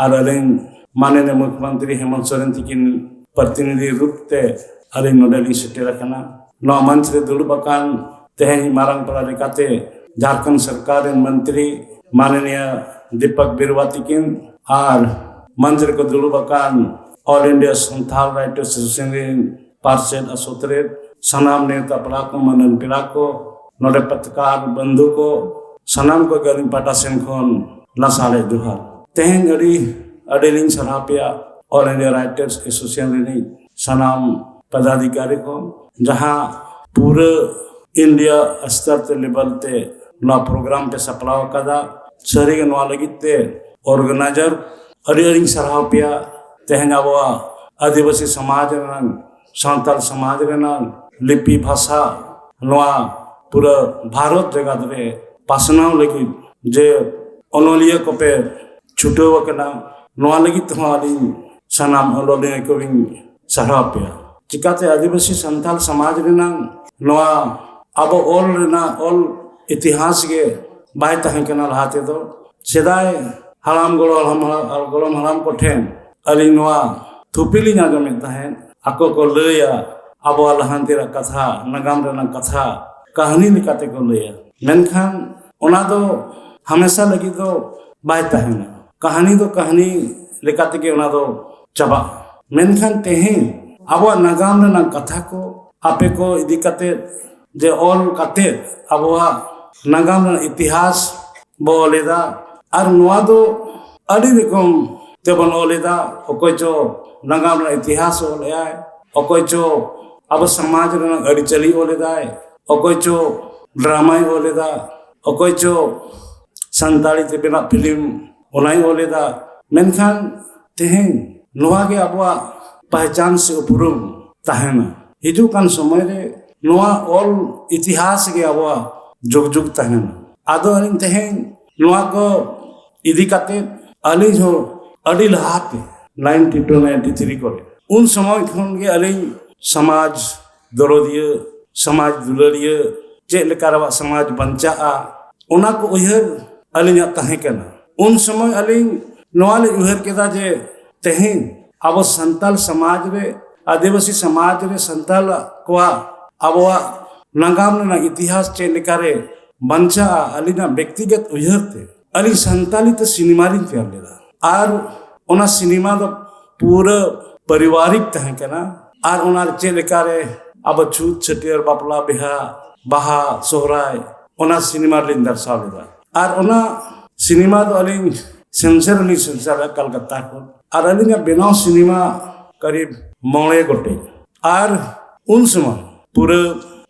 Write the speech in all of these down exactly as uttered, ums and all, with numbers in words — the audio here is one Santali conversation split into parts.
ᱟᱨ ᱟᱹᱞᱤᱧ ᱢᱟᱱᱚᱱᱤᱭᱚ ᱢᱩᱠᱷᱭᱚᱢᱚᱱᱛᱨᱤ ᱦᱮᱢᱚᱱᱛ ᱥᱚᱨᱮᱱ ᱛᱤᱠᱤᱱ ᱯᱨᱚᱛᱤᱱᱤᱫᱷᱤ ᱨᱩᱯ ᱛᱮ ᱟᱹᱞᱤᱧ ᱱᱚᱰᱮ ᱞᱤᱧ ᱥᱮᱴᱮᱨ ᱟᱠᱟᱱᱟ᱾ ᱱᱚᱣᱟ ᱢᱚᱧᱪ ᱨᱮ ᱫᱩᱲᱩᱵ ᱟᱠᱟᱱ ᱛᱮᱦᱮᱧ ᱢᱟᱨᱟᱝ ᱯᱮᱲᱟ ᱞᱮᱠᱟᱛᱮ ᱡᱷᱟᱲᱠᱷᱚᱸᱰ ᱥᱚᱨᱠᱟᱨ ᱨᱮᱱ ᱢᱚᱱᱛᱨᱤ ᱢᱟᱱᱚᱱᱤᱭᱚ ᱫᱤᱯᱚᱠ ᱵᱤᱨᱣᱟ ᱛᱤᱠᱤᱱ ᱟᱨ ᱢᱚᱧᱪ ᱨᱮᱠᱚ ᱫᱩᱲᱩᱵ ᱟᱠᱟᱱ All India Santhal Writers Association ᱨᱮᱱ ᱯᱟᱨᱥᱮᱛ ᱟᱨ ᱥᱚᱛᱨᱮᱛ, ᱥᱟᱱᱟᱢ ᱱᱮᱣᱛᱟ ᱯᱮᱲᱟ ᱠᱚ, ᱢᱟᱹᱱᱟᱱ ᱯᱮᱲᱟ ᱠᱚ, ᱱᱚᱰᱮ ᱯᱟᱛᱨᱤᱠᱟᱨ ᱵᱚᱱᱫᱷᱩ ᱠᱚ, ᱥᱟᱱᱟᱢ ᱠᱚᱜᱮ ᱟᱹᱞᱤᱧ ᱯᱟᱦᱴᱟ ᱥᱮᱱ ᱠᱷᱚᱱ ᱞᱟᱥᱟᱲᱦᱮᱫ ᱡᱚᱦᱟᱨ᱾ ᱛᱮᱦᱮᱧ ᱟᱹᱰᱤ, ᱟᱹᱰᱤ ᱞᱤᱧ ᱥᱟᱨᱦᱟᱣ ᱯᱮᱭᱟ All India Writers Association ᱨᱤᱱᱤᱡ ᱥᱟᱱᱟᱢ ᱯᱚᱫᱟᱫᱷᱤᱠᱟᱨᱤ ᱠᱚ, ᱡᱟᱦᱟᱸ ᱯᱩᱨᱟᱹ ᱤᱱᱰᱤᱭᱟ ᱥᱛᱚᱨ ᱛᱮ, ᱞᱮᱵᱮᱞ ᱛᱮ ᱱᱚᱣᱟ ᱯᱨᱳᱜᱨᱟᱢ ᱯᱮ ᱥᱟᱯᱲᱟᱣ ᱟᱠᱟᱫᱟ᱾ ᱥᱟᱹᱨᱤᱜᱮ ᱱᱚᱣᱟ ᱞᱟᱹᱜᱤᱫ ᱛᱮ ᱚᱨᱜᱟᱱᱟᱭᱡᱟᱨ ᱟᱹᱰᱤ ᱟᱹᱰᱤᱧ ᱥᱟᱨᱦᱟᱣ ᱯᱮᱭᱟ᱾ ᱛᱮᱦᱮᱧ ᱟᱵᱚᱣᱟᱜ ᱟᱹᱫᱤᱵᱟᱹᱥᱤ ᱥᱚᱢᱟᱡᱽ ᱨᱮᱱᱟᱜ, ᱥᱟᱱᱛᱟᱲ ᱥᱚᱢᱟᱡᱽ ᱨᱮᱱᱟᱜ ᱞᱤᱯᱤ ᱵᱷᱟᱥᱟ ᱱᱚᱣᱟ ᱯᱩᱨᱟᱹ ᱵᱷᱟᱨᱚᱛ ᱡᱟᱠᱟᱛ ᱨᱮ ᱯᱟᱥᱱᱟᱣ ᱞᱟᱹᱜᱤᱫ ᱡᱮ ᱚᱱᱚᱞᱤᱭᱟᱹ ᱠᱚᱯᱮ ᱪᱷᱩᱴᱟᱹᱣ ᱟᱠᱟᱱᱟ, ᱱᱚᱣᱟ ᱞᱟᱹᱜᱤᱫ ᱛᱮᱦᱚᱸ ᱟᱹᱞᱤᱧ ᱥᱟᱱᱟᱢ ᱚᱱᱚᱞᱤᱭᱟᱹ ᱠᱚᱞᱤᱧ ᱥᱟᱨᱦᱟᱣ ᱯᱮᱭᱟ᱾ ᱪᱤᱠᱟᱛᱮ ᱟᱹᱫᱤᱵᱟᱹᱥᱤ ᱥᱟᱱᱛᱟᱲ ᱥᱚᱢᱟᱡᱽ ᱨᱮᱱᱟᱜ ᱱᱚᱣᱟ ᱟᱵᱚ ᱚᱞ ᱨᱮᱱᱟᱜ, ᱚᱞ ᱤᱛᱤᱦᱟᱥ ᱜᱮ ᱵᱟᱭ ᱛᱟᱦᱮᱸ ᱠᱟᱱᱟ ᱞᱟᱦᱟ ᱛᱮᱫᱚ᱾ ᱥᱮᱫᱟᱭ ᱦᱟᱲᱟᱢ ᱜᱚᱲᱚᱢ ᱦᱟᱲᱟᱢ, ᱜᱚᱲᱚᱢ ᱦᱟᱲᱟᱢ ᱠᱚᱴᱷᱮᱱ ᱟᱹᱞᱤᱧ ᱱᱚᱣᱟ ᱛᱷᱩᱯᱤ ᱞᱤᱧ ᱟᱸᱡᱚᱢᱮᱫ ᱛᱟᱦᱮᱸᱫ, ᱟᱠᱚ ᱠᱚ ᱞᱟᱹᱭᱟ ᱟᱵᱚᱣᱟᱜ ᱞᱟᱦᱟᱱᱛᱤ ᱨᱮᱱᱟᱜ ᱠᱟᱛᱷᱟ, ᱱᱟᱜᱟᱢ ᱨᱮᱱᱟᱜ ᱠᱟᱛᱷᱟ, ᱠᱟᱹᱦᱱᱤ ᱞᱮᱠᱟᱛᱮ ᱠᱚ ᱞᱟᱹᱭᱟ᱾ ᱢᱮᱱᱠᱷᱟᱱ ᱚᱱᱟ ᱫᱚ ᱦᱟᱢᱮᱥᱟ ᱞᱟᱹᱜᱤᱫ ᱫᱚ ᱵᱟᱭ ᱛᱟᱦᱮᱱᱟ᱾ ᱠᱟᱹᱦᱱᱤ ᱫᱚ ᱠᱟᱹᱦᱱᱤ ᱞᱮᱠᱟ ᱛᱮᱜᱮ ᱚᱱᱟ ᱫᱚ ᱪᱟᱵᱟᱜᱼᱟ᱾ ᱢᱮᱱᱠᱷᱟᱱ ᱛᱮᱦᱮᱧ ᱟᱵᱚᱣᱟᱜ ᱱᱟᱜᱟᱢ ᱨᱮᱱᱟᱜ ᱠᱟᱛᱷᱟ ᱠᱚ ᱟᱯᱮ ᱠᱚ ᱤᱫᱤ ᱠᱟᱛᱮ, ᱡᱮ ᱚᱞ ᱠᱟᱛᱮ ᱟᱵᱚᱣᱟᱜ ᱱᱟᱜᱟᱢ ᱨᱮᱱᱟᱜ ᱤᱛᱤᱦᱟᱥ ᱵᱚ ᱚᱞ ᱮᱫᱟ᱾ ᱟᱨ ᱱᱚᱣᱟ ᱫᱚ ᱟᱹᱰᱤ ᱨᱚᱠᱚᱢ ᱛᱮᱵᱚᱱ ᱚᱞ ᱮᱫᱟ᱾ ᱚᱠᱚᱭ ᱪᱚ ᱱᱟᱜᱟᱢ ᱨᱮᱱᱟᱜ ᱤᱛᱤᱦᱟᱥ ᱚᱞ ᱮᱫᱟᱭ, ᱚᱠᱚᱭ ᱪᱚ ᱟᱵᱚ ᱥᱚᱢᱟᱡᱽ ᱨᱮᱱᱟᱜ ᱟᱹᱨᱤᱪᱟᱹᱞᱤ ᱚᱞ ᱮᱫᱟᱭ, ᱚᱠᱚᱭ ᱪᱚ ᱰᱨᱟᱢᱟᱭ ᱚᱞ ᱮᱫᱟ, ᱚᱠᱚᱭ ᱪᱚ ᱥᱟᱱᱛᱟᱲᱤ ᱛᱮ ᱵᱮᱱᱟᱜ ᱯᱷᱤᱞᱢ ᱚᱱᱟᱭ ᱚᱞ ᱮᱫᱟ᱾ ᱢᱮᱱᱠᱷᱟᱱ ᱛᱮᱦᱮᱧ ᱱᱚᱣᱟ ᱜᱮ ᱟᱵᱚᱣᱟᱜ ᱯᱟᱦᱪᱟᱱ ᱥᱮ ᱩᱯᱨᱩᱢ ᱛᱟᱦᱮᱱᱟ᱾ ᱦᱤᱡᱩᱜ ᱠᱟᱱ ᱥᱚᱢᱚᱭ ᱨᱮ ᱱᱚᱣᱟ ᱚᱞ ᱤᱛᱤᱦᱟᱥ ᱜᱮ ᱟᱵᱚᱣᱟᱜ ᱡᱩᱜᱽ ᱡᱩᱜᱽ ᱛᱟᱦᱮᱱᱟ᱾ ᱟᱫᱚ ᱟᱹᱞᱤᱧ ᱛᱮᱦᱮᱧ ᱱᱚᱣᱟ ᱠᱚ ᱤᱫᱤ ᱠᱟᱛᱮ ᱟᱹᱞᱤᱧ ᱦᱚᱸ ᱟᱹᱰᱤ ᱞᱟᱦᱟᱛᱮ ninety two ninety three ᱠᱚᱨᱮ ᱩᱱ ᱥᱚᱢᱚᱭ ᱠᱷᱚᱱ ᱜᱮ ᱟᱹᱞᱤᱧ ᱥᱚᱢᱟᱡᱽ ᱫᱚᱨᱚᱫᱤᱭᱟᱹ, ᱥᱚᱢᱟᱡᱽ ᱫᱩᱞᱟᱹᱲᱤᱭᱟᱹ, ᱪᱮᱫ ᱞᱮᱠᱟ ᱨᱮ ᱟᱵᱚᱣᱟᱜ ᱥᱚᱢᱟᱡᱽ ᱵᱟᱧᱪᱟᱜᱼᱟ, ᱚᱱᱟ ᱠᱚ ᱩᱭᱦᱟᱹᱨ ᱟᱹᱞᱤᱧᱟᱜ ᱛᱟᱦᱮᱸ ᱠᱟᱱᱟ᱾ ᱩᱱ ᱥᱚᱢᱚᱭ ᱟᱹᱞᱤᱧ ᱱᱚᱣᱟ ᱞᱤᱧ ᱩᱭᱦᱟᱹᱨ ᱠᱮᱫᱟ ᱡᱮ ᱛᱮᱦᱮᱧ ᱟᱵᱚ ᱥᱟᱱᱛᱟᱲ ᱥᱚᱢᱟᱡᱽ ᱨᱮ, ᱟᱹᱫᱤᱵᱟᱹᱥᱤ ᱥᱚᱢᱟᱡᱽ ᱨᱮ ᱥᱟᱱᱛᱟᱲ ᱠᱚᱣᱟᱜ ᱟᱵᱚᱣᱟᱜ ᱱᱟᱜᱟᱢ ᱨᱮᱱᱟᱜ ᱤᱛᱤᱦᱟᱥ ᱪᱮᱫ ᱞᱮᱠᱟᱨᱮ ᱵᱟᱧᱪᱟᱜᱼᱟ, ᱟᱹᱞᱤᱧᱟᱜ ᱵᱮᱠᱛᱤᱜᱚᱛ ᱩᱭᱦᱟᱹᱨ ᱛᱮ ᱟᱹᱞᱤᱧ ᱥᱟᱱᱛᱟᱲᱤ ᱛᱮ ᱥᱤᱱᱮᱢᱟ ᱞᱤᱧ ᱛᱮᱭᱟᱨ ᱞᱮᱫᱟ᱾ ᱟᱨ ᱚᱱᱟ ᱥᱤᱱᱮᱢᱟ ᱫᱚ ᱯᱩᱨᱟᱹ ᱯᱟᱨᱤᱵᱟᱨᱤᱠ ᱛᱟᱦᱮᱸ ᱠᱟᱱᱟ᱾ ᱟᱨ ᱚᱱᱟ ᱪᱮᱫ ᱞᱮᱠᱟᱨᱮ ᱟᱵᱚ ᱪᱷᱩᱛ ᱪᱷᱟᱹᱴᱭᱟᱹᱨ, ᱵᱟᱯᱞᱟ ᱵᱤᱦᱟ, ᱵᱟᱦᱟ, ᱥᱚᱦᱨᱟᱭ, ᱚᱱᱟ ᱥᱤᱱᱮᱢᱟ ᱨᱮᱞᱤᱧ ᱫᱟᱨᱥᱟᱣ ᱞᱮᱫᱟ᱾ ᱟᱨ ᱚᱱᱟ ᱥᱤᱱᱮᱢᱟ ᱫᱚ ᱟᱹᱞᱤᱧ ᱥᱮᱱᱥᱚᱨ ᱦᱚᱸᱞᱤᱧ ᱥᱮᱱᱥᱚᱨ ᱞᱮᱫᱟ ᱠᱟᱞᱠᱟᱛᱟ ᱠᱷᱚᱱ᱾ ᱟᱨ ᱟᱹᱞᱤᱧᱟᱜ ᱵᱮᱱᱟᱣ ᱥᱤᱱᱮᱢᱟ ᱠᱟᱨᱤᱵ ᱢᱚᱬᱮ ᱜᱚᱴᱮᱡ᱾ ᱟᱨ ᱩᱱ ᱥᱚᱢᱚᱭ ᱯᱩᱨᱟᱹ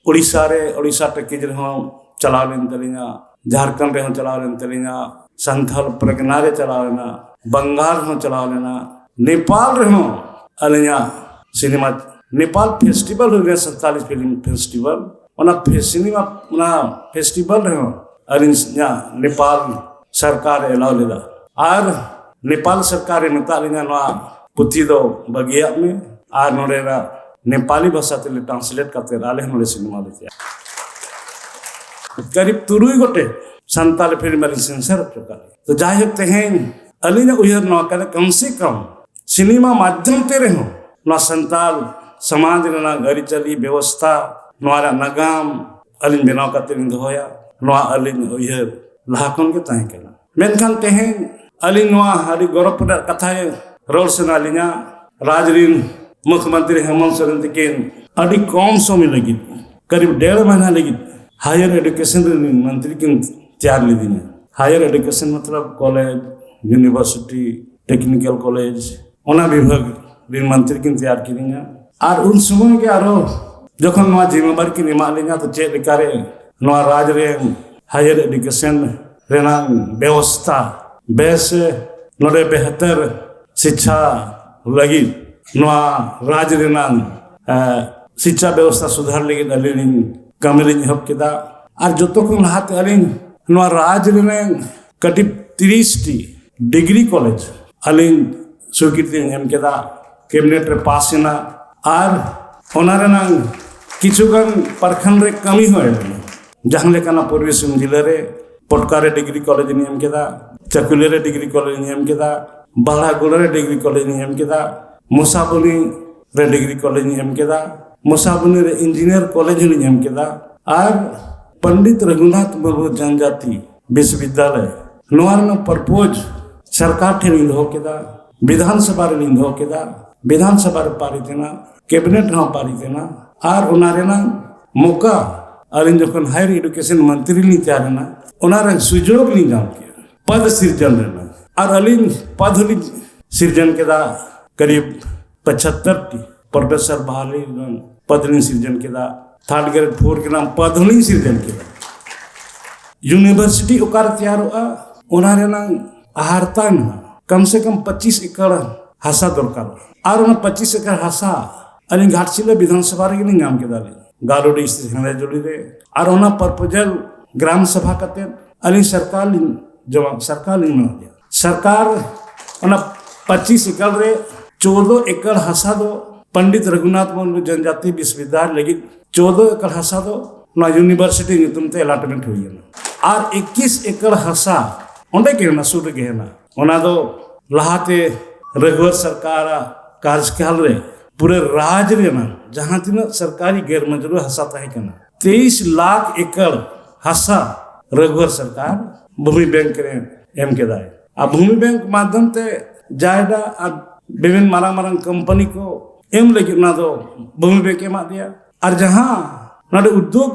ᱳᱰᱤᱥᱟ ᱨᱮ, ᱳᱰᱤᱥᱟ ᱴᱟᱹᱠᱤᱡ ᱨᱮᱦᱚᱸ ᱪᱟᱞᱟᱣ ᱞᱮᱱ ᱛᱟᱹᱞᱤᱧᱟ, ᱡᱷᱟᱲᱠᱷᱚᱸᱰ ᱨᱮᱦᱚᱸ ᱪᱟᱞᱟᱣ ᱞᱮᱱ ᱛᱟᱹᱞᱤᱧᱟ, ᱥᱟᱱᱛᱷᱟᱞ ᱯᱟᱨᱜᱟᱱᱟ ᱨᱮ ᱪᱟᱞᱟᱣ ᱞᱮᱱᱟ, ᱵᱟᱝᱜᱟᱞ ᱨᱮᱦᱚᱸ ᱪᱟᱞᱟᱣ ᱞᱮᱱᱟ, ᱱᱮᱯᱟᱞ ᱨᱮᱦᱚᱸ ᱟᱹᱞᱤᱧᱟᱜ ᱥᱤᱱᱮᱢᱟ, ᱱᱮᱯᱟᱞ ᱯᱷᱮᱥᱴᱤᱵᱷᱟᱞ ᱦᱩᱭ ᱞᱮᱱᱟ, ᱥᱟᱱᱛᱟᱞᱤ ᱯᱷᱤᱞᱢ ᱯᱷᱮᱥᱴᱤᱵᱷᱟᱞ, ᱚᱱᱟ ᱯᱷᱮ-, ᱥᱤᱱᱮᱢᱟ, ᱚᱱᱟ ᱯᱷᱮᱥᱴᱤᱵᱷᱟᱞ ᱨᱮᱦᱚᱸ ᱟᱹᱞᱤᱧᱟᱜ ᱱᱮᱯᱟᱞ ᱥᱚᱨᱠᱟᱨ ᱮ ᱮᱞᱟᱣ ᱞᱮᱫᱟ᱾ ᱟᱨ ᱱᱮᱯᱟᱞ ᱥᱚᱨᱠᱟᱨ ᱮ ᱢᱮᱛᱟᱜ ᱞᱤᱧᱟ, "ᱱᱚᱣᱟ ᱯᱩᱛᱷᱤ ᱫᱚ ᱵᱟᱹᱜᱤᱭᱟᱜ ᱢᱮ ᱟᱨ ᱱᱚᱰᱮᱱᱟᱜ ᱱᱮᱯᱟᱞᱤ ᱵᱷᱟᱥᱟ ᱛᱮᱞᱮ ᱴᱨᱟᱱᱥᱞᱮᱴ ᱠᱟᱛᱮ ᱟᱞᱮ ᱦᱚᱸ ᱱᱚᱰᱮ ᱥᱤᱱᱮᱢᱟ ᱞᱮ ᱛᱮᱭᱟᱨ᱾" ᱠᱟᱨᱤᱵ ᱛᱩᱨᱩᱭ ᱜᱚᱴᱮᱡ ᱥᱟᱱᱛᱟᱲᱤ ᱯᱷᱤᱞᱢ ᱟᱹᱞᱤᱧ ᱥᱮᱱᱥᱚᱨ ᱦᱚᱪᱚ ᱠᱟᱜ ᱞᱤᱧᱟ᱾ ᱛᱚ ᱡᱟᱭᱦᱳᱠ, ᱛᱮᱦᱮᱧ ᱟᱹᱞᱤᱧᱟᱜ ᱩᱭᱦᱟᱹᱨ ᱱᱚᱣᱟ ᱠᱟᱱᱟ, ᱠᱚᱢ ᱥᱮ ᱠᱚᱢ ᱥᱤᱱᱮᱢᱟ ᱢᱟᱫᱽᱫᱷᱚᱢ ᱛᱮ ᱨᱮᱦᱚᱸ ᱱᱚᱣᱟ ᱥᱟᱱᱛᱟᱲ ᱥᱚᱢᱟᱡᱽ ᱨᱮᱱᱟᱜ ᱟᱹᱨᱤᱪᱟᱹᱞᱤ ᱵᱮᱵᱚᱥᱛᱷᱟ, ᱱᱚᱣᱟ ᱨᱮᱱᱟᱜ ᱱᱟᱜᱟᱢ ᱟᱹᱞᱤᱧ ᱵᱮᱱᱟᱣ ᱠᱟᱛᱮ ᱞᱤᱧ ᱫᱚᱦᱚᱭᱟ, ᱱᱚᱣᱟ ᱟᱹᱞᱤᱧ ᱩᱭᱦᱟᱹᱨ ᱞᱟᱦᱟ ᱠᱷᱚᱱ ᱜᱮ ᱛᱟᱦᱮᱸ ᱠᱟᱱᱟ᱾ ᱢᱮᱱᱠᱷᱟᱱ ᱛᱮᱦᱮᱧ ᱟᱹᱞᱤᱧ ᱱᱚᱣᱟ ᱟᱹᱰᱤ ᱜᱚᱨᱚᱵᱽ ᱨᱮᱱᱟᱜ ᱠᱟᱛᱷᱟᱭ ᱨᱚᱲ ᱥᱟᱱᱟ ᱞᱤᱧᱟ, ᱨᱟᱡᱽ ᱨᱤᱱ ᱢᱩᱠᱷᱭᱚᱢᱚᱱᱛᱨᱤ ᱦᱮᱢᱚᱱᱛ ᱥᱚᱨᱮᱱ ᱛᱤᱠᱤᱱ ᱟᱹᱰᱤ ᱠᱚᱢ ᱥᱚᱢᱚᱭ ᱞᱟᱹᱜᱤᱫ, ᱠᱟᱨᱤᱵ ᱰᱮᱲ ᱢᱟᱹᱦᱱᱟᱹ ᱞᱟᱹᱜᱤᱫ ᱦᱟᱭᱟᱨ ᱮᱰᱩᱠᱮᱥᱚᱱ ᱨᱤᱱ ᱢᱚᱱᱛᱨᱤ ᱠᱤᱱ ᱛᱮᱭᱟᱨ ᱞᱤᱫᱤᱧᱟ᱾ ᱦᱟᱭᱟᱨ ᱮᱰᱩᱠᱮᱥᱚᱱ ᱢᱚᱛᱞᱚᱵ ᱠᱚᱞᱮᱡᱽ, ᱤᱭᱩᱱᱤᱵᱷᱟᱨᱥᱤᱴᱤ, ᱴᱮᱠᱱᱤᱠᱮᱞ ᱠᱚᱞᱮᱡᱽ, ᱚᱱᱟ ᱵᱤᱵᱷᱟᱜᱽ ᱨᱤᱱ ᱢᱚᱱᱛᱨᱤ ᱠᱤᱱ ᱛᱮᱭᱟᱨ ᱠᱤᱫᱤᱧᱟ᱾ ᱟᱨ ᱩᱱ ᱥᱚᱢᱚᱭ ᱜᱮ ᱟᱨᱚ ᱡᱚᱠᱷᱚᱱ ᱱᱚᱣᱟ ᱡᱤᱢᱢᱮᱫᱟᱨᱤ ᱠᱤᱱ ᱮᱢᱟᱜ ᱞᱤᱧᱟ, ᱛᱚ ᱪᱮᱫ ᱞᱮᱠᱟᱨᱮ ᱱᱚᱣᱟ ᱨᱟᱡᱽ ᱨᱮ ᱦᱟᱭᱟᱨ ᱮᱰᱩᱠᱮᱥᱚᱱ ᱨᱮᱱᱟᱜ ᱵᱮᱵᱚᱥᱛᱷᱟ ᱵᱮᱥ ᱱᱚᱰᱮ ᱵᱮᱦᱛᱟᱨ ᱥᱤᱪᱪᱷᱟ ᱞᱟᱹᱜᱤᱫ ᱱᱚᱣᱟ ᱨᱟᱡᱽ ᱨᱮᱱᱟᱜ, ᱮ, ᱥᱤᱪᱪᱷᱟ ᱵᱮᱵᱚᱥᱛᱷᱟ ᱥᱩᱫᱷᱟᱨ ᱞᱟᱹᱜᱤᱫ ᱟᱹᱞᱤᱧ ᱞᱤᱧ ᱠᱟᱹᱢᱤ ᱞᱤᱧ ᱮᱦᱚᱵ ᱠᱮᱫᱟ᱾ ᱟᱨ ᱡᱚᱛᱚ ᱠᱷᱚᱱ ᱞᱟᱦᱟᱛᱮ ᱟᱹᱞᱤᱧ ᱱᱚᱣᱟ ᱨᱟᱡᱽ ᱨᱮᱱᱟᱜ ᱠᱟᱹᱴᱤᱡ ᱛᱤᱨᱤᱥ ᱴᱤ ᱰᱤᱜᱽᱨᱤ ᱠᱚᱞᱮᱡᱽ ᱟᱹᱞᱤᱧ ᱥᱤᱠᱨᱤᱛᱤ ᱞᱤᱧ ᱮᱢ ᱠᱮᱫᱟ, ᱠᱮᱵᱤᱱᱮᱴ ᱨᱮ ᱯᱟᱥ ᱮᱱᱟ᱾ ᱟᱨ ᱚᱱᱟ ᱨᱮᱱᱟᱜ ᱠᱤᱪᱷᱩᱜᱟᱱ ᱯᱟᱨᱠᱷᱟᱱ ᱨᱮ ᱠᱟᱹᱢᱤ ᱦᱚᱸ ᱮᱢ ᱮᱱᱟ᱾ ᱡᱟᱦᱟᱸ ᱞᱮᱠᱟᱱᱟᱜ ᱯᱩᱨᱵᱤ ᱥᱤᱝᱵᱷᱩᱢ ᱡᱮᱞᱟ ᱨᱮ ᱯᱚᱴᱠᱟ ᱨᱮ ᱰᱤᱜᱽᱨᱤ ᱠᱚᱞᱮᱡᱽ ᱞᱤᱧ ᱮᱢ ᱠᱮᱫᱟ, ᱪᱟᱠᱩᱞᱤᱭᱟᱹ ᱨᱮ ᱰᱤᱜᱽᱨᱤ ᱠᱚᱞᱮᱡᱽ ᱞᱤᱧ ᱮᱢ ᱠᱮᱫᱟ, ᱵᱟᱲᱟᱜᱩᱲᱟ ᱨᱮ ᱰᱤᱜᱽᱨᱤ ᱠᱚᱞᱮᱡᱽ ᱞᱤᱧ ᱮᱢ ᱠᱮᱫᱟ, ᱢᱚᱥᱟᱵᱚᱱᱤ ᱨᱮ ᱰᱤᱜᱽᱨᱤ ᱠᱚᱞᱮᱡᱽ ᱞᱤᱧ ᱮᱢ ᱠᱮᱫᱟ, ᱢᱚᱥᱟᱵᱚᱱᱤ ᱨᱮ ᱤᱧᱡᱤᱱᱤᱭᱟᱨ ᱠᱚᱞᱮᱡᱽ ᱦᱚᱸᱞᱤᱧ ᱮᱢ ᱠᱮᱫᱟ᱾ ᱟᱨ ᱯᱚᱱᱰᱤᱛ ᱨᱚᱜᱷᱩᱱᱟᱛᱷ ᱢᱩᱨᱢᱩ ᱡᱚᱱᱡᱟᱛᱤ ᱵᱤᱥᱣᱚᱵᱤᱫᱽᱭᱟᱞᱚᱭ, ᱱᱚᱣᱟ ᱨᱮᱱᱟᱜ ᱯᱨᱚᱯᱳᱡᱽ ᱥᱚᱨᱠᱟᱨ ᱴᱷᱮᱱ ᱞᱤᱧ ᱫᱚᱦᱚ ᱠᱮᱫᱟ, ᱵᱤᱫᱷᱟᱱ ᱥᱚᱵᱷᱟ ᱨᱮᱞᱤᱧ ᱫᱚᱦᱚ ᱠᱮᱫᱟ, ᱵᱤᱫᱷᱟᱱ ᱥᱚᱵᱷᱟ ᱨᱮ ᱯᱟᱨᱤᱛ ᱮᱱᱟ, ᱠᱮᱵᱤᱱᱮᱴ ᱨᱮᱦᱚᱸ ᱯᱟᱨᱤᱛ ᱮᱱᱟ᱾ ᱟᱨ ᱚᱱᱟ ᱨᱮᱱᱟᱜ ᱢᱚᱠᱟ, ᱟᱹᱞᱤᱧ ᱡᱚᱠᱷᱚᱱ ᱦᱟᱭᱟᱨ ᱮᱰᱩᱠᱮᱥᱚᱱ ᱢᱚᱱᱛᱨᱤ ᱞᱤᱧ ᱛᱮᱭᱟᱨ ᱮᱱᱟ, ᱚᱱᱟ ᱨᱮᱱᱟᱜ ᱥᱩᱡᱳᱜᱽ ᱞᱤᱧ ᱧᱟᱢ ᱠᱮᱫᱟ, ᱯᱚᱫᱽ ᱥᱤᱨᱡᱚᱱ ᱨᱮᱱᱟᱜ᱾ ᱟᱨ ᱟᱹᱞᱤᱧ ᱯᱚᱫᱽ ᱦᱚᱸᱞᱤᱧ ᱥᱤᱨᱡᱚᱱ ᱠᱮᱫᱟ, ᱠᱟᱨᱤᱵ ᱯᱚᱪᱷᱟᱛᱛᱚᱨ ᱴᱤ᱾ ᱯᱨᱚᱯᱷᱮᱥᱚᱨ ᱵᱟᱦᱟᱞᱤ ᱨᱮᱱᱟᱜ ᱯᱚᱫᱽ ᱞᱤᱧ ᱥᱤᱨᱡᱚᱱ ᱠᱮᱫᱟ, ᱛᱷᱟᱨᱰ ᱜᱨᱮᱰ ᱯᱷᱳᱨ ᱨᱮᱱᱟᱜ ᱯᱚᱫᱽ ᱦᱚᱸᱞᱤᱧ ᱥᱤᱨᱡᱚᱱ ᱠᱮᱫᱟ᱾ ᱤᱭᱩᱱᱤᱵᱷᱟᱨᱥᱤᱴᱤ ᱚᱠᱟᱨᱮ ᱛᱮᱭᱟᱨᱚᱜᱼᱟ, ᱚᱱᱟ ᱨᱮᱱᱟᱜ ᱟᱦᱟᱨᱛᱟ ᱢᱮᱱᱟᱜᱼᱟ, ᱠᱚᱢ ᱥᱮ ᱠᱚᱢ ᱯᱚᱸᱪᱤᱥ ᱮᱠᱚᱨ ᱦᱟᱥᱟ ᱫᱚᱨᱠᱟᱨᱚᱜᱼᱟ᱾ ᱟᱨ ᱚᱱᱟ ᱯᱚᱸᱪᱤᱥ ᱮᱠᱚᱨ ᱦᱟᱥᱟ ᱟᱹᱞᱤᱧ ᱜᱷᱟᱴᱥᱤᱞᱟᱹ ᱵᱤᱫᱷᱟᱱ ᱥᱚᱵᱷᱟ ᱨᱮᱜᱮ ᱞᱤᱧ ᱧᱟᱢ ᱠᱮᱫᱟ, ᱞᱤᱧ ᱜᱟᱞᱩᱰᱤ ᱥᱤᱝᱨᱟᱡᱩᱞᱤ ᱨᱮ᱾ ᱟᱨ ᱚᱱᱟ ᱯᱨᱚᱯᱳᱡᱟᱞ ᱜᱨᱟᱢ ᱥᱚᱵᱷᱟ ᱠᱟᱛᱮ ᱟᱹᱞᱤᱧ ᱥᱚᱨᱠᱟᱨ ᱞᱤᱧ ᱡᱚᱢᱟ, ᱥᱚᱨᱠᱟᱨ ᱞᱤᱧ ᱮᱢᱟ ᱫᱮᱭᱟ᱾ ᱥᱚᱨᱠᱟᱨ ᱚᱱᱟ ᱯᱚᱸᱪᱤᱥ ᱮᱠᱚᱨ ᱨᱮ ᱪᱳᱫᱚ ᱮᱠᱚᱨ ᱦᱟᱥᱟ ᱫᱚ ᱯᱚᱱᱰᱤᱛ ᱨᱚᱜᱷᱩᱱᱟᱛᱷ ᱢᱩᱨᱢᱩ ᱡᱚᱱᱡᱟᱛᱤ ᱵᱤᱥᱣᱚᱵᱤᱫᱽᱭᱟᱞᱚᱭ ᱞᱟᱹᱜᱤᱫ, ᱪᱳᱫᱚ ᱮᱠᱚᱨ ᱦᱟᱥᱟ ᱫᱚ ᱱᱚᱣᱟ ᱤᱭᱩᱱᱤᱵᱷᱟᱨᱥᱤᱴᱤ ᱧᱩᱛᱩᱢ ᱛᱮ ᱮᱞᱟᱴᱢᱮᱱᱴ ᱦᱩᱭ ᱮᱱᱟ᱾ ᱟᱨ ᱮᱠᱤᱥ ᱮᱠᱚᱨ ᱦᱟᱥᱟ ᱚᱸᱰᱮ ᱜᱮ ᱦᱮᱱᱟᱜ, ᱥᱩᱨ ᱨᱮᱜᱮ ᱦᱮᱱᱟᱜ᱾ ᱚᱱᱟ ᱫᱚ ᱞᱟᱦᱟᱛᱮ ᱨᱟᱜᱷᱩᱣᱟᱨ ᱥᱚᱨᱠᱟᱨᱟᱜ ᱠᱟᱨᱡᱽᱠᱟᱞ ᱨᱮ ᱯᱩᱨᱟᱹ ᱨᱟᱡᱽ ᱨᱮᱱᱟᱜ ᱡᱟᱦᱟᱸ ᱛᱤᱱᱟᱹᱜ ᱥᱚᱨᱠᱟᱨᱤ ᱜᱮᱨ ᱢᱚᱡᱩᱨᱤ ᱦᱟᱥᱟ ᱛᱟᱦᱮᱸ ᱠᱟᱱᱟ, ᱛᱮᱭᱤᱥ ᱞᱟᱠᱷ ᱮᱠᱚᱨ ᱦᱟᱥᱟ ᱨᱟᱜᱷᱩᱣᱟᱨ ᱥᱚᱨᱠᱟᱨ ᱵᱷᱩᱢᱤ ᱵᱮᱝᱠ ᱨᱮ ᱮᱢ ᱠᱮᱫᱟᱭ᱾ ᱟᱨ ᱵᱷᱩᱢᱤ ᱵᱮᱝᱠ ᱢᱟᱫᱽᱫᱷᱚᱢ ᱛᱮ ᱡᱟᱭᱰᱟ ᱟᱨ ᱵᱤᱵᱷᱤᱱ ᱢᱟᱨᱟᱝ ᱢᱟᱨᱟᱝ ᱠᱳᱢᱯᱟᱱᱤ ᱠᱚ ᱮᱢ ᱞᱟᱹᱜᱤᱫ ᱚᱱᱟ ᱫᱚ ᱵᱷᱩᱢᱤ ᱵᱮᱝᱠ ᱮ ᱮᱢᱟᱫ ᱫᱮᱭᱟ᱾ ᱟᱨ ᱡᱟᱦᱟᱸ ᱱᱚᱰᱮ ᱩᱫᱽᱫᱳᱜᱽ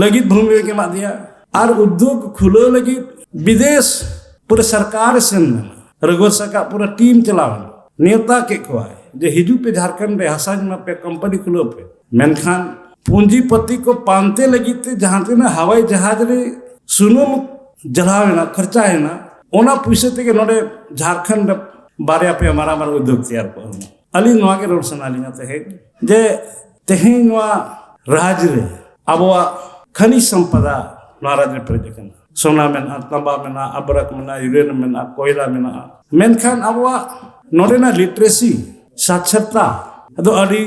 ᱞᱟᱹᱜᱤᱫ ᱵᱷᱩᱢᱤ ᱵᱮᱝᱠ ᱮ ᱮᱢᱟᱫ ᱫᱮᱭᱟ, ᱟᱨ ᱩᱫᱽᱫᱳᱜᱽ ᱠᱷᱩᱞᱟᱹᱣ ᱞᱟᱹᱜᱤᱫ ᱵᱤᱫᱮᱥ ᱯᱩᱨᱟᱹ ᱥᱚᱨᱠᱟᱨ ᱮ ᱥᱮᱱ ᱞᱮᱱᱟ᱾ ᱨᱟᱜᱷᱩᱣᱟᱨ ᱥᱚᱨᱠᱟᱨ ᱯᱩᱨᱟᱹ ᱴᱤᱢ ᱪᱟᱞᱟᱣ ᱮᱱᱟ, ᱱᱮᱣᱛᱟ ᱠᱮᱫ ᱠᱚᱣᱟᱭ ᱡᱮ, "ᱦᱤᱡᱩᱜ ᱯᱮ ᱡᱷᱟᱲᱠᱷᱚᱸᱰ ᱨᱮ, ᱦᱟᱥᱟ ᱮᱢᱟ ᱯᱮ, ᱠᱳᱢᱯᱟᱱᱤ ᱠᱷᱩᱞᱟᱹᱣ ᱯᱮ᱾" ᱢᱮᱱᱠᱷᱟᱱ ᱯᱩᱸᱡᱤᱯᱟᱹᱛᱤ ᱠᱚ ᱯᱟᱱᱛᱮ ᱞᱟᱹᱜᱤᱫ ᱛᱮ ᱡᱟᱦᱟᱸ ᱛᱤᱱᱟᱹᱜ ᱦᱟᱣᱟᱭ ᱡᱟᱦᱟᱡᱽ ᱨᱮ ᱥᱩᱱᱩᱢ ᱡᱟᱞᱟᱣ ᱮᱱᱟ, ᱠᱷᱚᱨᱪᱟ ᱮᱱᱟ, ᱚᱱᱟ ᱯᱩᱭᱥᱟᱹ ᱛᱮᱜᱮ ᱱᱚᱰᱮ ᱡᱷᱟᱲᱠᱷᱚᱸᱰ ᱨᱮ ᱵᱟᱨᱭᱟ ᱯᱮᱭᱟ ᱢᱟᱨᱟᱝ ᱢᱟᱨᱟᱝ ᱩᱫᱽᱫᱳᱜᱽ ᱛᱮᱭᱟᱨ ᱠᱚᱜᱼᱟ᱾ ᱟᱹᱞᱤᱧ ᱱᱚᱣᱟ ᱜᱮ ᱨᱚᱲ ᱥᱟᱱᱟ ᱞᱤᱧᱟ ᱛᱮᱦᱮᱧ, ᱡᱮ ᱛᱮᱦᱮᱧ ᱱᱚᱣᱟ ᱨᱟᱡᱽ ᱨᱮ ᱟᱵᱚᱣᱟᱜ ᱠᱷᱟᱱᱤᱡᱽ ᱥᱚᱢᱯᱚᱫᱟ ᱱᱚᱣᱟ ᱨᱟᱡᱽ ᱨᱮ ᱯᱮᱨᱮᱡ ᱟᱠᱟᱱᱟ᱾ ᱥᱳᱱᱟ ᱢᱮᱱᱟᱜᱼᱟ, ᱛᱟᱸᱵᱟ ᱢᱮᱱᱟᱜᱼᱟ, ᱟᱵᱨᱚᱠ ᱢᱮᱱᱟᱜᱼᱟ, ᱤᱭᱩᱨᱮᱱᱤᱭᱟᱢ ᱢᱮᱱᱟᱜᱼᱟ, ᱠᱚᱭᱞᱟ ᱢᱮᱱᱟᱜᱼᱟ᱾ ᱢᱮᱱᱠᱷᱟᱱ ᱟᱵᱚᱣᱟᱜ ᱱᱚᱰᱮᱱᱟᱜ ᱞᱤᱴᱟᱨᱮᱥᱤ, ᱥᱟᱠᱷᱟᱨᱛᱟ ᱫᱚ ᱟᱹᱰᱤ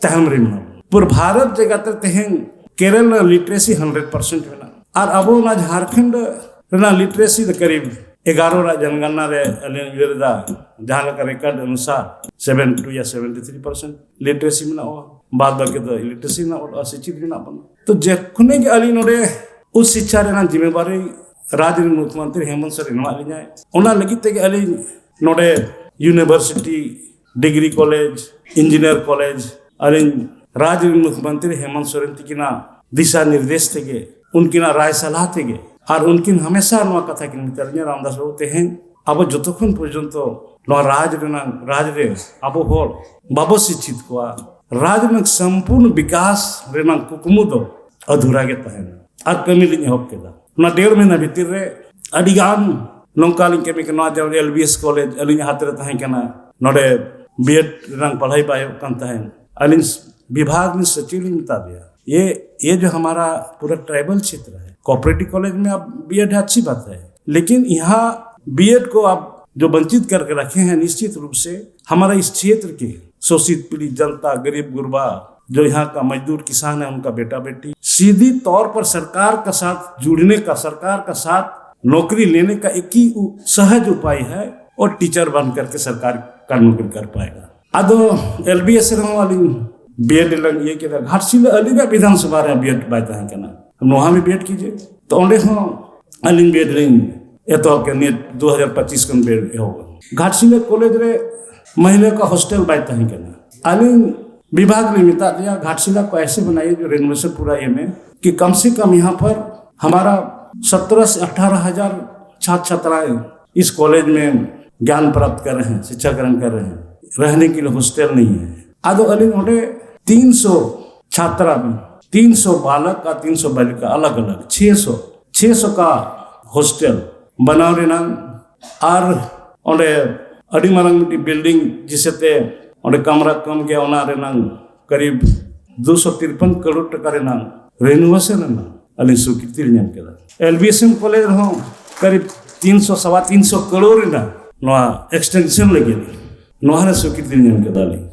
ᱛᱟᱭᱚᱢ ᱨᱮ ᱢᱮᱱᱟᱜᱼᱟ᱾ ᱯᱩᱨᱟᱹ ᱵᱷᱟᱨᱚᱛ ᱡᱟᱠᱟᱛ ᱨᱮ ᱛᱮᱦᱮᱧ ᱠᱮᱨᱚᱞ ᱨᱮᱱᱟᱜ ᱞᱤᱴᱟᱨᱮᱥᱤ ᱦᱟᱱᱰᱨᱮᱰ ᱯᱟᱨᱥᱮᱱᱴ ᱢᱮᱱᱟᱜᱼᱟ, ᱟᱨ ᱟᱵᱚ ᱚᱱᱟ ᱡᱷᱟᱲᱠᱷᱚᱸᱰ ᱨᱮᱱᱟᱜ ᱞᱤᱴᱟᱨᱮᱥᱤ ᱫᱚ ᱠᱟᱨᱤᱵ ᱮᱜᱟᱨᱚ ᱨᱮᱭᱟᱜ ᱡᱚᱱᱜᱚᱱᱱᱟ ᱨᱮ ᱟᱹᱞᱤᱧ ᱩᱭᱦᱟᱹᱨ ᱮᱫᱟ, ᱡᱟᱦᱟᱸ ᱞᱮᱠᱟ ᱨᱮᱠᱚᱨᱰ ᱚᱱᱩᱥᱟᱨ ᱥᱮᱵᱷᱮᱱ ᱴᱩ ᱭᱟ ᱥᱮᱵᱷᱮᱱᱴᱤ ᱛᱷᱨᱤ ᱯᱟᱨᱥᱮᱱᱴ ᱞᱤᱴᱟᱨᱮᱥᱤ ᱢᱮᱱᱟᱜᱼᱟ, ᱵᱟᱫ ᱵᱟᱹᱠᱤ ᱫᱚ ᱤᱞᱤᱴᱟᱨᱮᱥᱤ ᱨᱮᱱᱟᱜ ᱚᱞ ᱥᱤᱪᱪᱷᱤᱛ ᱢᱮᱱᱟᱜ ᱵᱚᱱᱟ᱾ ᱛᱚ ᱡᱚᱠᱷᱚᱱ ᱜᱮ ᱟᱹᱞᱤᱧ ᱱᱚᱰᱮ ᱩᱪᱪ ᱥᱤᱪᱪᱷᱟ ᱨᱮᱱᱟᱜ ᱡᱤᱢᱢᱮᱵᱟᱨᱤ ᱨᱟᱡᱽ ᱨᱮᱱ ᱢᱩᱠᱷᱭᱚᱢᱚᱱᱛᱨᱤ ᱦᱮᱢᱚᱱᱛ ᱥᱚᱨᱮᱱ ᱮᱢᱟᱜ ᱞᱤᱧᱟᱭ, ᱚᱱᱟ ᱞᱟᱹᱜᱤᱫ ᱛᱮᱜᱮ ᱟᱹᱞᱤᱧ ᱱᱚᱰᱮ university, degree college, engineer college, ᱟᱹᱞᱤᱧ ᱨᱟᱡᱽ ᱨᱮᱱ ᱢᱩᱠᱷᱭᱚᱢᱚᱱᱛᱨᱤ ᱦᱮᱢᱚᱱᱛ ᱥᱚᱨᱮᱱ ᱛᱤᱠᱤᱱᱟᱜ ᱫᱤᱥᱟ ᱱᱤᱨᱫᱮᱥ ᱛᱮᱜᱮ, ᱩᱱᱠᱤᱱᱟᱜ ᱨᱟᱭ ᱥᱟᱞᱦᱟ ᱛᱮᱜᱮ, ᱟᱨ ᱩᱱᱠᱤᱱ ᱦᱟᱢᱮᱥᱟ ᱱᱚᱣᱟ ᱠᱟᱛᱷᱟ ᱠᱤᱱ ᱢᱮᱛᱟ ᱞᱤᱧᱟ, "ᱨᱟᱢᱫᱟᱥ ᱵᱟᱹᱵᱩ, ᱛᱮᱦᱮᱧ ᱟᱵᱚ ᱡᱚᱛᱚᱠᱷᱚᱱ ᱯᱚᱨᱡᱚᱱᱛᱚ ᱱᱚᱣᱟ ᱨᱟᱡᱽ ᱨᱮᱱᱟᱜ, ᱨᱟᱡᱽ ᱨᱮ ᱟᱵᱚ ᱦᱚᱲ ᱵᱟᱵᱚ ᱥᱤᱪᱪᱷᱤᱛ ᱠᱚᱣᱟ, ᱨᱟᱡᱽ ᱨᱮᱱᱟᱜ ᱥᱚᱢᱯᱩᱨᱱ ᱵᱤᱠᱟᱥ ᱨᱮᱱᱟᱜ ᱠᱩᱠᱢᱩ ᱫᱚ ᱟᱫᱷᱩᱨᱟ ᱜᱮ ᱛᱟᱦᱮᱱᱟ᱾" ᱟᱨ ᱠᱟᱹᱢᱤ ᱞᱤᱧ ᱮᱦᱚᱵ ᱠᱮᱫᱟ᱾ ᱚᱱᱟ ᱰᱮᱲ ᱢᱟᱹᱦᱱᱟᱹ ᱵᱷᱤᱛᱤᱨ ᱨᱮ ᱟᱹᱰᱤ ᱜᱟᱱ ᱱᱚᱝᱠᱟ ᱞᱤᱧ ᱠᱟᱹᱢᱤ ᱠᱟᱱᱟ᱾ ᱱᱚᱣᱟ ᱡᱮᱢᱚᱱ ᱮᱞ ᱵᱤ ᱮᱥ ᱠᱚᱞᱮᱡᱽ ᱟᱹᱞᱤᱧᱟᱜ ᱦᱟᱛ ᱨᱮ ᱛᱟᱦᱮᱸ ᱠᱟᱱᱟ, ᱱᱚᱰᱮ ᱵᱤ ᱮᱰ ᱨᱮᱱᱟᱜ ᱯᱟᱲᱦᱟᱭ ᱵᱟᱭ ᱦᱩᱭᱩᱜ ᱠᱟᱱ ᱛᱟᱦᱮᱸᱫ᱾ ᱟᱹᱞᱤᱧ ᱵᱤᱵᱷᱟᱜᱽ ᱨᱤᱱ ᱥᱚᱪᱤᱵᱽ ᱞᱤᱧ ᱢᱮᱛᱟ ᱫᱮᱭᱟ, "ये, ये जो हमारा पूरा ट्राइबल क्षेत्र है, कोऑपरेटिव कॉलेज में आप बी एड अच्छी बात है, लेकिन यहाँ बी एड को आप जो वंचित करके रखे हैं, निश्चित रूप से हमारा इस क्षेत्र के शोषित पीड़ित जनता, गरीब गुरबा, जो यहाँ का मजदूर किसान है, उनका बेटा बेटी सीधी तौर पर सरकार का साथ जुड़ने का, सरकार का साथ नौकरी लेने का एक ही उ-, सहज उपाय है, और टीचर बन करके सरकार का नौकरी कर पाएगा।" ᱟᱫᱚ ᱮᱞ ᱵᱤ ᱮᱥ ᱨᱮᱦᱚᱸ ᱟᱹᱞᱤᱧ ᱵᱤ ᱮᱰ ᱞᱤᱧ ᱤᱭᱟᱹ ᱠᱮᱫᱟ᱾ ᱜᱷᱟᱴᱥᱤᱞᱟᱹ ᱟᱹᱞᱤᱧᱟᱜ ᱵᱤᱫᱷᱟᱱ ᱥᱚᱵᱷᱟ ᱨᱮ ᱵᱤ ᱮᱰ ᱵᱟᱭ ᱛᱟᱦᱮᱸ ᱠᱟᱱᱟ, ᱱᱚᱣᱟ ᱦᱚᱸ ᱵᱤ ᱮᱰ ᱠᱤᱡᱤᱭᱮ᱾ ᱛᱚ ᱚᱸᱰᱮ ᱦᱚᱸ ᱟᱹᱞᱤᱧ ᱵᱤ ᱮᱰ ᱞᱤᱧ ᱮᱛᱚᱦᱚᱵ ᱠᱮᱫᱟ᱾ ᱱᱤᱭᱟᱹ ᱫᱩ ᱦᱟᱡᱟᱨ ᱯᱚᱸᱪᱤᱥ ᱠᱷᱚᱱ ᱵᱤ ᱮᱰ ᱮᱦᱚᱵ ᱮᱱᱟ᱾ ᱜᱷᱟᱴᱥᱤᱞᱟᱹ ᱠᱚᱞᱮᱡᱽ ᱨᱮ ᱢᱟᱹᱦᱱᱟᱹ ᱠᱟ ᱦᱳᱥᱴᱮᱞ ᱵᱟᱭ ᱛᱟᱦᱮᱸ ᱠᱟᱱᱟ᱾ ᱟᱹᱞᱤᱧ ᱵᱤᱵᱷᱟᱜᱽ ᱞᱤᱧ ᱢᱮᱛᱟᱫ ᱞᱮᱭᱟ, "घाटशिला को ऐसे बनाइए जो रेनोवेशन पूरा ये में कि कम से कम यहाँ पर हमारा सत्रह से अठारह हजार छात्र छात्राएं इस कॉलेज में ज्ञान प्राप्त कर रहे हैं, शिक्षा ग्रहण कर रहे हैं, रहने के लिए हॉस्टल नहीं है।" ᱟᱫᱚ ᱟᱹᱞᱤᱧ ᱚᱸᱰᱮ ᱛᱤᱱ ᱥᱚ ᱪᱷᱟᱛᱨᱟ, ᱛᱤᱱ ᱥᱚ ᱵᱟᱞᱚᱠ ᱟᱨ ᱛᱤᱱ ᱥᱚ ᱵᱟᱞᱤᱠᱟ ᱟᱞᱟᱜᱽ ᱟᱞᱟᱜᱽ ᱪᱷᱚᱭ ᱥᱚ, ᱪᱷᱚᱭ ᱥᱚ ᱠᱟ ᱦᱳᱥᱴᱮᱞ ᱵᱮᱱᱟᱣ ᱨᱮᱱᱟᱝ, ᱟᱨ ᱚᱸᱰᱮ ᱟᱹᱰᱤ ᱢᱟᱨᱟᱝ ᱢᱤᱫᱴᱤᱡ ᱵᱤᱞᱰᱤᱝ ᱡᱮᱥᱮᱛᱮ ᱚᱸᱰᱮ ᱠᱟᱢᱨᱟ ᱠᱚᱢ ᱜᱮᱭᱟ, ᱚᱱᱟ ᱨᱮᱱᱟᱝ ᱠᱟᱨᱤᱵ ᱫᱩᱥᱚ ᱛᱤᱨᱯᱟᱱ ᱠᱟᱨᱳᱲ ᱴᱟᱠᱟ ᱨᱮᱱᱟᱝ ᱨᱮᱱᱳᱵᱷᱮᱥᱚᱱ ᱨᱮᱱᱟᱝ ᱟᱹᱞᱤᱧ ᱥᱩᱠᱨᱤᱛᱤ ᱞᱤᱧ ᱧᱟᱢ ᱠᱮᱫᱟ᱾ L B S M college ᱨᱮᱦᱚᱸ ᱠᱟᱨᱤᱵ ᱛᱤᱱ ᱥᱚ, ᱥᱟᱣᱟ ᱛᱤᱱ ᱥᱚ ᱠᱟᱨᱳᱲ ᱨᱮᱱᱟᱜ ᱱᱚᱣᱟ ᱮᱠᱥᱴᱮᱱᱥᱚᱱ ᱞᱟᱹᱜᱤᱫ ᱱᱚᱣᱟ ᱨᱮ ᱥᱩᱠᱨᱤᱛᱤ ᱞᱤᱧ ᱧᱟᱢ ᱠᱮᱫᱟ ᱞᱤᱧ᱾